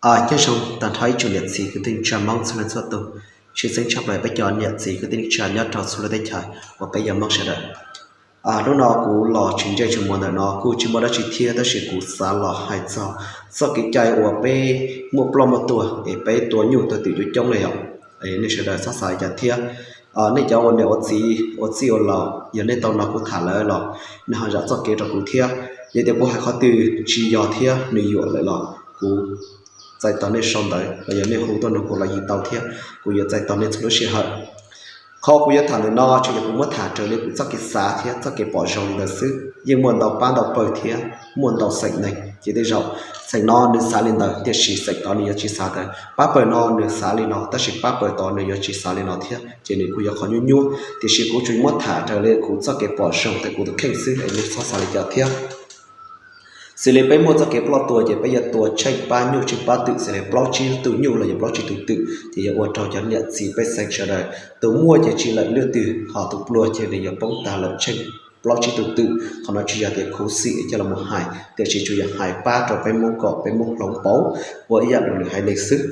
Nyob zoo tag nrho ib tsoom niam txiv kwv tij neej tsa Hmoob txhua leej txhua tus, tshwj xeeb tshaj plaws peb cov niam txiv kwv tij neej tsa nyob rau txhua lub teb chaws uas peb yog Hmoob sawv daws. Hnub no kuv los tsis ntseej tsis muag ntawm no kuj tsis muaj dab tsi thiab, tab sis kuv xav los hais txog txoj kev cai uas peb muaj ploj muaj tuag es peb tua nyuj tua twm coob coob li yom. Nej sawv daws txhob xav li cas thiab. Nej cov ua niam ua txiv ua txij ua laus, yog nej tau hnov kuv tham lawm los nej ho zam txoj kev rau kuv thiab. Yog tias kuv hais qhov twg tsis yog thiab nws yuam lawm los kuv txais tos nej sau ntawv los yog nej hu tuaj nrog kuv los yeej tau thiab, kuv yuav txais tos nej txhua lub sij hawm. Qhov kuv yuav tham ntawm no tsuas yog kuv muab tham raws li kuv txoj kev xav thiab txoj kev pom zoo li ntawd xwb. Yeej muaj ntau pab ntau pawg thiab muaj ntau xeem neeg, ces tej zaum xeem no nws xav li ntawd tiam sis xeem tod nws yuav tsis xav ntawd, pab pawg no nws xav li no tab sis pab pawg tod nws yuav tsis xav li no thiab, ces nws kuj yog qhov nyuaj nyuaj. Tiam sis kuv tsuas muab tham raws li kuv txoj kev pom zoo ntawm kuv tus kheej xwb es nej txhob xav li cas thiab. Xws li peb muaj txoj kev ploj tuag ces peb yuav tua tsheej pab nyuj tsheej pab twm, xws li plaub tsib tug nyuj los yog plaub tsib tug twm, ces yuav ua rau cov niam txiv pej xeem sawv daws tus muaj ces tsis lawm lwj twg, ho tus pluag ces nws yuav poob tag lawm tsheej plaub tsib tug twm. Qhov no tsis yog tias khuv xim coj los hais, tiam sis tsuas yog hais pab rau peb Hmoob kom peb Hmoob hloov pauv ua ib yam li lwm haiv neeg xwb.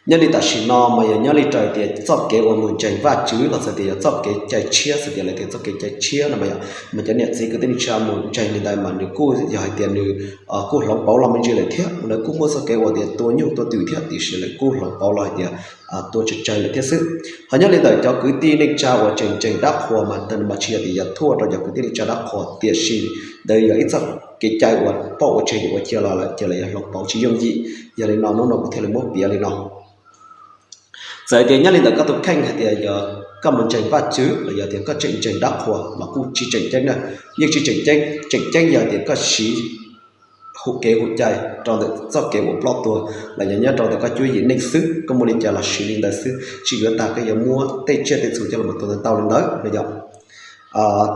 Nyob li tam sim no mas yog nyob li raws tias txoj kev uas mus ntseeg Vajtswv los txawm tias yog txoj kev cai tshiab, txawm tias lawv tias txoj kev cai tshiab no mas yog, mas cov niam txiv kwv tij neej tsa mus ntseeg li ntawd mas nws kuj yog hais tias nws kuj hloov pauv los me ntsis lawm thiab, lawv kuj muaj txoj kev uas tias tua nyuj tua twm thiab tiam sis lawv kuj hloov pauv los hais tias tua tsawg tsawg lawm thiab xwb. Ho nyob li ntawm cov kwv tij neej tsa uas tseem ntseeg dab qhuas mas tawm no mas tsis yog tias yog thuaj rau cov kwv tij neej tsa dab qhuas, tiam sis ntawd yog ib txoj kev cai uas pauj ua tseg ua cia los lawm ces lawv yog hloov pauv tsis yooj yim. Yog li no hnub no kuv thiaj li muab piav li no. Txawm tias nyob li ntawm koj tus kheej hais tias yog koj mus ntseeg Vajtswv los yog tias koj tseem ntseeg dab qhuas los kuj tsis tseem ceeb na. Yeej tsis tseem ceeb, tseem ceeb yog tias koj siv hu kev hu cai rau ntawm txoj kev uas ploj tuag los yog nyob rau ntawm koj cuab yim neej xwb, koj muaj li cas los siv li ntawd xwb, tsis yuav tas koj yuav muab tej tsiaj tej txhu coj los tua tau li ntawd no yom.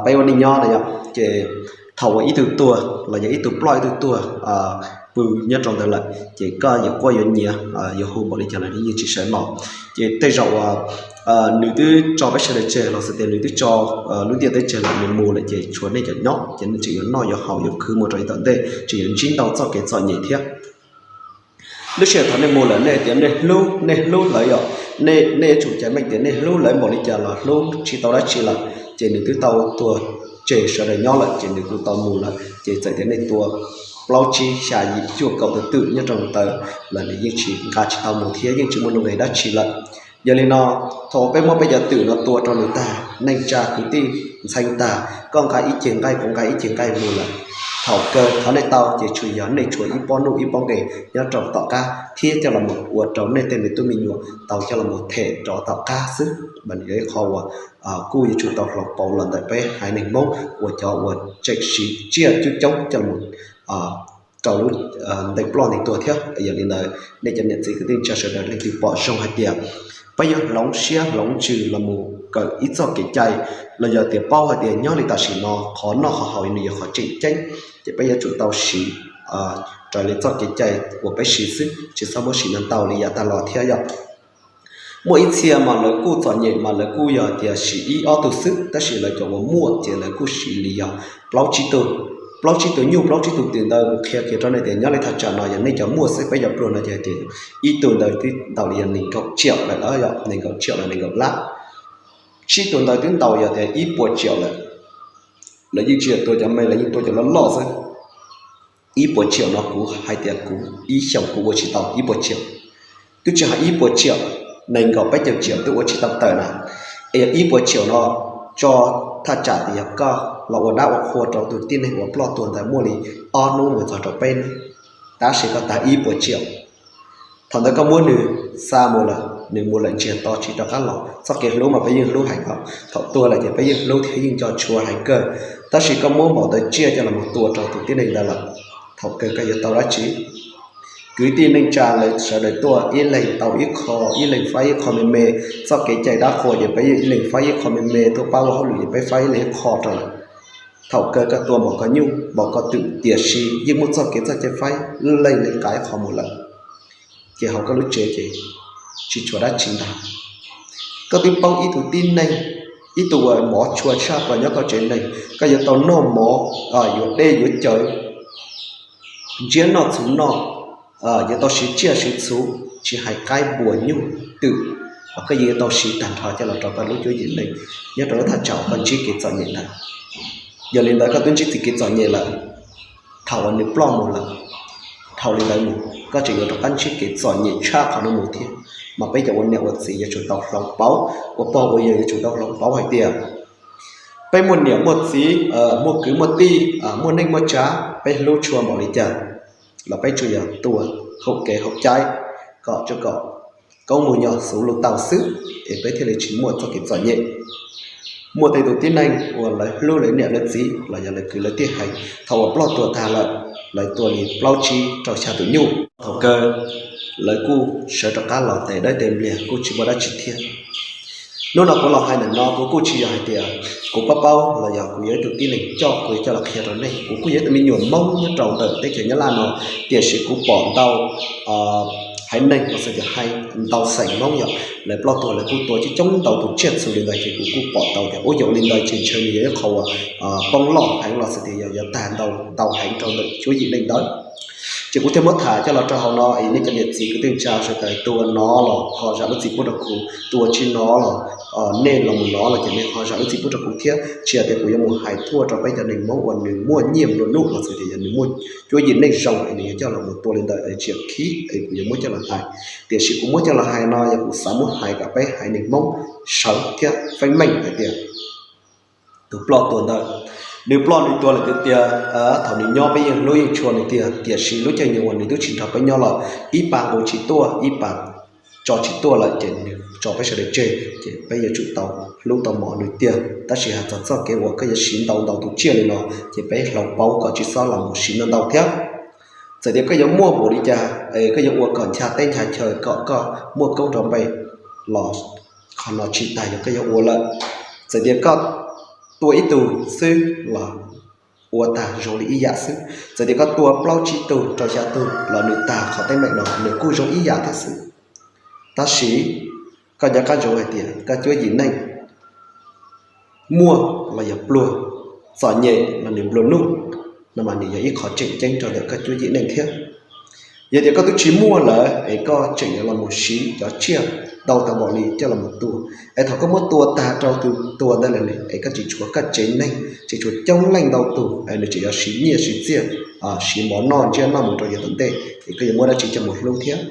Peb ua neej nyob no yom, ces thaum uas ib tug tuag los yog ib tug ploj ib tug tuag pw nyob rau ntawd lawm ces koj yuav quaj yuav nyiav yuav hu npaum li cas los yeej tsis sawv los. Ces tej zaum uas nws twb tso peb sawv daws tseg los xwb tias nws twb tso lub ntiaj teb tseg lawm, nws mus lawm ces tshuav nej cov nyob ces nej tseem yuav noj yuav haus yuav khwv mus rau ib tom ntej, tseem yuav ntsib ntau txoj kev txom nyem thiab. Lub sij hawm thaum nej mus lawm nej tias nej hlub, nej hlub lawv yom, nej yuav tsum caiv meej tias nej hlub lawv npaum li cas los hlub tsis tau dab tsi lawm, ces nws twb tau tuag tseg sawv daws nyob lawm ces nws kuj tau mus lawm. Ces txawm tias nej tua plaub tsib xya yim cuaj kaum tug twm nyob rau ntawd los nws yeej tsis nqa tsis tau mus thiab yeej tsis muaj nuj nqis dab tsi lawm. Yog li no, thaum peb muab peb cov twm no tua rau nws tag, neej tsa kwv tij ntxhee tag, koj nqa ib ceg nqaij kuv nqa ib ceg nqaij mus lawm, thaum kawg thov nej tau ces tsuas yog nej tshuav ib pob nuj ib pob nqe nyob rau tom qab thiab coj los mus ua rau nej tej me tub me nyuam tau coj los mus them rau tom qab xwb. Mas nws yog ib qho uas kuj yuav tsum tau hloov pauv los ntawm peb haiv neeg Hmoob uas cov uas tseem siv tsiaj coob coob coj los rau lub ntees ploj ntees tuag thiab. Yog li ntawd nej cov niam txiv kwv tij neej tsa sawv daws leej twg pom zoo hais tias peb yuav hloov siab hloov ntsws los mus kawm ib txoj kev cai, los yog tias paub hais tias nyob li tam sim no qhov noj qhov haus nws yog qhov tseem ceeb, ces peb yuav tsum tau siv raws li txoj kev cai uas peb siv xwb, tsis txhob muab siv ntau ntau li yav tag los thiab yom. Muaj ib txhia mas lawv kuj txom nyem mas lawv kuj yog tias siv ib ob tug xwb, tab sis lawv cov uas muaj ces lawv kuj siv li yog plaub tsib tug, plaub tsib tug nyuj plaub tsib tug twm ntawd. Kuv qhia kiag rau nej tias nyob li thaj tsam no yog nej cov muaj xwb, peb cov pluag no ces hais tias ib tug ntawd twb ntaus li yog nees nkaum tsiaum lawm, nees nkaum tsiaum los nees nkaum lab. Tsib tug ntawd twb ntaus yog tias ib puas tsiaum lawm. Lawv yeej tsis yog tua cov me, lawv yeej tua cov loj loj xwb. Ib puas tsiaum no kuv hais tias kuv ib xyoos kuv ua tsis tau ib puas tsiaum. Twb tsis hais ib puas tsiaum, nees nkaum peb caug tsiaum twb ua tsis tau tawm na. Es yog ib puas tsiaum no tso thaj tsam tias yog koj los ua dab ua qhua rau tus tib neeg uas ploj tuag ntawd muaj li ob hnub mus txog rau peb hnub, tab sis koj tag ib puas tsiaum. Thaum ntawd koj muab nws xa mus lawm, nws mus lawm ntsiag to tsis rov qab los. Txoj kev hlub mas peb yeej hlub heev os, thaum tuag lawm ces peb yeej hlub thiab yeej nco tshua heev kawg. Tab sis koj muab npaum ntawd tsiaj coj los mus tua rau tus tib neeg ntawd lawm, thaum kawg koj yuav tau dab tsi? Kwv tij neej tsa lawv sawv daws tuaj ib leeg tau ib qho, ib leeg faib ib qho me me. Txoj kev cai dab qhuas ces peb yeej ib leeg faib ib qho me me, tuaj pab ua hauj lwm ces peb faib ib leeg ib qho rau lawm. Thaum kawg koj tua npaum koj nyuj npaum koj twm, tiam sis yeej muaj txoj kev txoj cai faib, leej leej nqa ib qho mus lawm, ces hauv koj lub tsev ces tsis tshuav dab tsi ntag. Koj twb poob ib tug tib neeg, ib tug uas mov tshua tshaj plaws nyob koj tsev neeg, koj yuav tau noj mov, yuav dej yuav cawv, ntsiab noj txhuv noj, yuav tau siv tsiaj siv txhu, tsis hais qaib npua nyuj twm, los koj yeej yuav tau siv tag nrho coj los rau koj lub cuab yim neej nyob rau lub thaj tsam uas koj ntsib kev txom nyem ntawd. Yog li ntawd koj twb ntsib txoj kev txom nyem lawm, thaum uas nws ploj mus lawm, dhau li ntawd mus koj tseem yuav rov qab ntsib kev txom nyem tshaj qhov no mus thiab, mas peb cov ua niam ua txiv yuav tsum tau hloov pauv, ua pog ua yawg yuav tsum tau hloov pauv hais tias peb muaj niam muaj txiv, muaj kwv muaj tij, muaj neej muaj tsav, peb hlub tshua npaum li cas los peb tsuas yog tua haum kev haum cai kom, kom koob mus nyog xuv lus tau xwb, es peb thiaj li tsis muaj txoj kev txom nyem. Muaj tej tus tib neeg uas lawv hlub lawv niam lawv txiv los yog lawv kwv lawv tij heev, thaum uas ploj tuag tag lawm, lawv tua li plaub tsib rau xya tus nyuj, thaum kawg lawv kuj sawv rov qab los tes dawb tes npliag kuj tsis muaj dab tsi thiab. Hnub no kuv los hais ntawm no kuv kuj tsis yog hais tias kuv paub paub los yog kuv yog ib tug tib neeg coj kuv coj los qhia rau nej. Kuv kuj yog ib tug me nyuam Hmoob nyob rau ntawm teb chaws Nyab Laj no, tiam sis kuv pom ntau haiv neeg los sis tias hais ntau xeem Hmoob yog lawv ploj tuag lawv kuj tua coob coob ntau tus tsiaj txhu li ntawd, ces kuv kuj pom tau tias ua yog li ntawd ces ntshe nws yog ib qho uas poob loj heev los sis tias yog yuav tag ntau ntau heev rau ntawm cuab yim neej ntawd. Ces kuv thiaj muab tham coj los rau hauv no es nej cov niam txiv kwv tij neej tsa sawv daws tus uas hnov los ho zam lub txim pub rau kuv, tus uas tsis hnov los nej los mus hnov los ces nej ho zam lub txim pub rau kuv thiab. Tsis yog tias kuv yuav mus hais thuaj rau peb cov neeg Hmoob uas nws muaj nyiaj nplua nuj los sis tias yog nws muaj cuab yim neej zoo es nws yuav coj los mus tua li ntawd es tsis yog khib es kuv yuav muab coj los hais. Tiam sis kuv muab coj los hais no yog kuv xav muab hais kom peb haiv neeg Hmoob sawv thiab feeb meej hais tias tus ploj tuag ntawd, nws ploj nws tuag lawm tiag tiag, thaum nws nyob peb yeej hlub yeej tshua nws tiag, tiam sis lub caij nyoog uas nws twb tsis nrog peb nyob lawm, ib pas nqus tsis tuaj ib pas tso tsis tuaj lawm ces nws tso peb sawv daws tseg, ces peb yuav tsum tau hlub tau mos nws tiag. Tab sis hais txog txoj kev uas koj yuav siv ntau ntau tus tsiaj li no ces peb hloov pauv kom tsis txhob los mus siv ntau ntau thiab. Txawm tias koj yuav muaj npaum li cas es koj yuav ua kom ncha teb ncha chaw kom koj muaj koob nrov npe los qhov no tsis tas yog koj yuav ua lawm. Txawm tias koj tua ib tug xwb los ua tag zoo li ib yam xwb, txawm tias koj tua plaub tsib tug rau xya tug los nws tag qhov teeb meem no nws kuj zoo ib yam thiab xwb. Tab sis koj nco qab ntsoov hais tias koj cuab yim neej muaj los yog pluag, txom nyem los nws nplua nuj, no mas nws yog ib qho tseem ceeb rau ntawm koj cuab yim neej thiab. Yog tias koj twb tsis muaj lawm es koj tseem yuav los mus siv cov tsiaj ntau tau npaum li coj los mus tua, es thaum koj muab tua tag rau tus tuag ntawd lawm es koj tseem tshuav koj tsev neeg, tseem tshuav coob leej ntau tus es nws tseem yuav siv nyiaj siv txiaj, siv mov noj ntsiab noj mus rau yav tom ntej, es koj yuav muab dab tsi coj mus hlub thiab?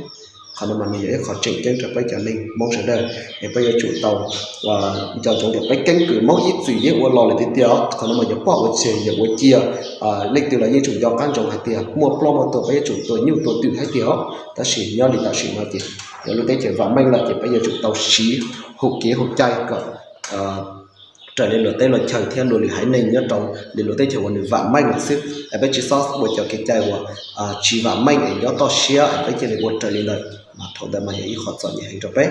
Qhov no mas nws yog ib qho tseem ceeb rau peb cov neeg Hmoob sawv daws, es peb yuav tsum tau nco ntsoov tias peb keeb kwm Hmoob ib txwm yeej ua los lawm tiag tiag. Qhov no mas yog poj ua tseg yog ua cia, leej twg los yeej tsum nco qab ntsoov hais tias muaj ploj muaj tuag peb yuav tsum tua nyuj tua twm hais tiag. Tab sis nyob li tam sim no ces lub teb chaws vam meej lawm ces peb yuav tsum tau siv hum kev hum cai kom raws li luag teb luag chaw thiab luag lwm haiv neeg nyob rau li luag teb chaws uas nws vam meej lawm xwb, es peb tsis txhob ua cov kev cai uas tsis vam meej es nyob toj siab es peb cia li ua raws li ntawd, mas thaum ntawd mas yog ib qho txom nyem heev rau peb.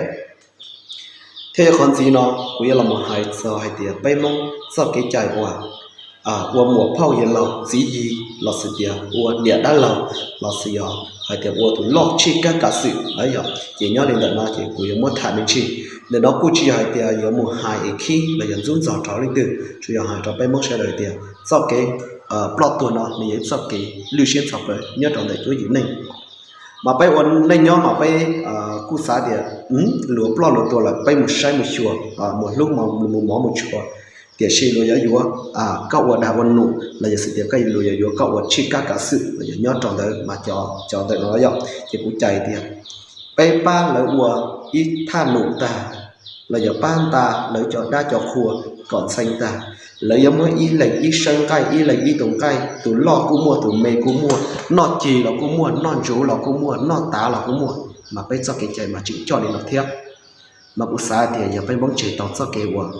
Thiab yog qhov ntxiv no kuv yuav los mus hais txog hais tias peb Hmoob txoj kev cai uas ua muam phauj yawg laus txiv yig los sis tias ua niam dab laug los sis yog hais tias ua tus loj tshij kab kav xwm na yom. Ces nyob li ntawm no ces kuv yuav muab tham me ntsis. Ntawm no kuj tsis yog hais tias yuav mus hais es khib los yog ntxub ntxog rau leej twg, tsuas yog hais rau peb Hmoob sawv daws tias txoj kev ploj tuag no nws yog ib txoj kev lwj siab ntxhov plawv nyob rau ntawm cuab yim neej. Mas peb ua neej nyob mas peb kuj xav tias luag ploj luag tuag lawm peb mus saib mus xyuas, mus hlub, mus mov mus tshua, tiam sis luag yuav yuav koj ua dag ua num los yog xwb tias koj luag yuav yuav koj ua tshij kab kav xwm los yog nyob rau ntawd mas cov ntawm no yom. Ces kuv cais tias peb pab lawv ua ib thaj num tag los yog pab nta lawv cov dab cov qhua kom ntxhee tag, lawv yuav muab ib leeg ib sawb nqaij ib leeg ib tus nqaij, tus loj kuj muaj tus me kuj muaj, noj cig los kuj muaj, noj ntsuv los kuj muaj, noj tav los kuj muaj, mas peb txoj kev cai mas tseem coj li no thiab. Mas kuv xav tias yog peb Hmoob tseg tau txoj kev uas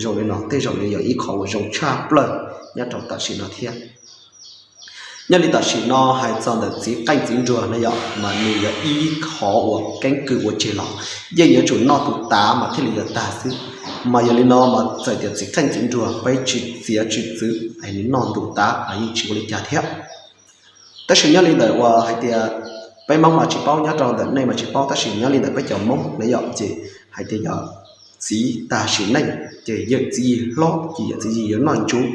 zoo li no tej zaum nws yog ib qho uas zoo tshaj plaws nyob rau tam sim no thiab. Nyob li tam sim no hais txog ntawm txiv qeej txiv nruas no yom, mas nws yog ib qho uas keeb kwm ua tseg los yeej yuav tsum noj tus tav mas thiaj li yuav tag xwb. Mas yog li no mas txawm tias txiv qeej txiv nruas peb tsis txiav tsis txwv es nws noj tus tav mas yeej tsis ua li cas thiab. Tab sis nyob li ntawm uas hais tias peb Hmoob mas tsis paub, nyob rau ntawm nej mas tsis paub, tab sis nyob li ntawm peb cov Hmoob na yom, ces hais tias yog txiv tag sim neej ces yawm txiv yig hlob ces yawm txiv yig yuav noj ntsuv.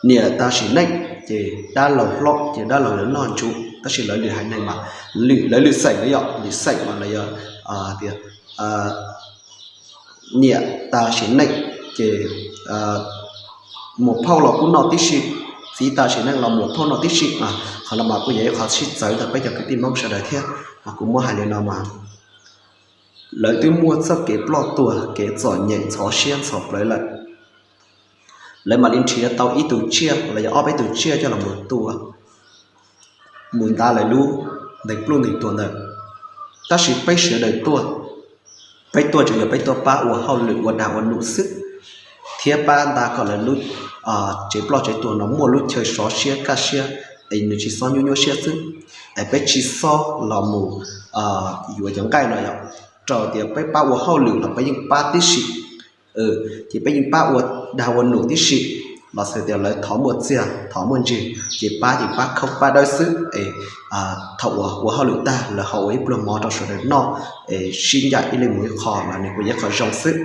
Niam tag sim neej ces dab laug hlob ces dab laug yuav noj ntsuv. Tab sis lawv lwm haiv neeg mas, lwm lawv lwm xeem los yog lwm xeem mas los yog tias niam tas sim neej ces muam phauj los kuj noj tib si, txiv tas sim neej los muam phauj noj tib si. Qhov no mas kuj yog ib qhov sib txawv ntawm peb cov kwv tij Hmoob sawv daws thiab. Kuv muab hais li no mas lawv twb muaj txoj kev ploj tuag, kev txom nyem ntxhov siab ntxhov plawv lawm, lawv mam li nrhiav tau ib tug tsiaj los yog ob peb tug tsiaj coj los mus tua, mus ntav lawv lub ntees pluj ntees tuag ntawd. Tab sis peb sawv daws tuaj, peb tuaj tsuas yog peb tuaj pab ua hauj lwm ua dag ua num xwb, thiab pab ntav kom lawv lub tsev ploj tsev tuag no muaj lub chaw sov siab kaj siab, es nws tsis xob nyuaj nyuaj siab xwb. Es peb tsis xob los mus yuav cov nqaij no yom, rau tias peb pab ua hauj lwm los peb yeej pab tib si, ces peb yeej pab ua dag ua num tib si. Los xws tias lawv thov muaj txiag thov muaj ntsig ces pab ces pab khaub pab dawb xwb, es thaum uas ua hauj lwm tag lawv ho ua ib pluag mov rau sawv daws noj, es sib ncaim ib leeg mus ib qho mas nws kuj yog qhov zoo xwb.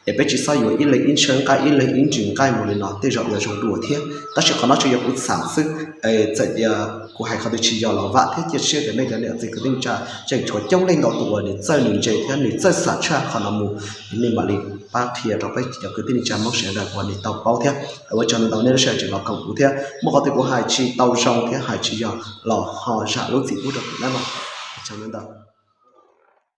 Es peb tsis xob yuav ib leeg ib ntshawb nqaij ib leeg ib ntsis nqaij mus li no tej zaum yuav zoo dua thiab. Tab sis qhov no tsuas yog kuv xam xwb, es txawm tias kuv hais qhov twg tsis yog los vam thiab cia siab tias nej cov niam txiv kwv tij neej tsa tseem tshuav coob leej ntau tus uas nws txawj nws ntse thiab nws txawj xam tshaj qhov no mus, nej mam li pab qhia rau peb cov kwv tij neej tsa Hmoob sawv daws uas nws tau paub thiab. Ua tsaug ntau nej lub sij hawm tseem los koom kuv thiab, muaj qhov twg kuv hais tsis tau zoo thiab hais tsis yog los ho zam lub txim pub rau kuv nawb mog. Ua tsaug ntau.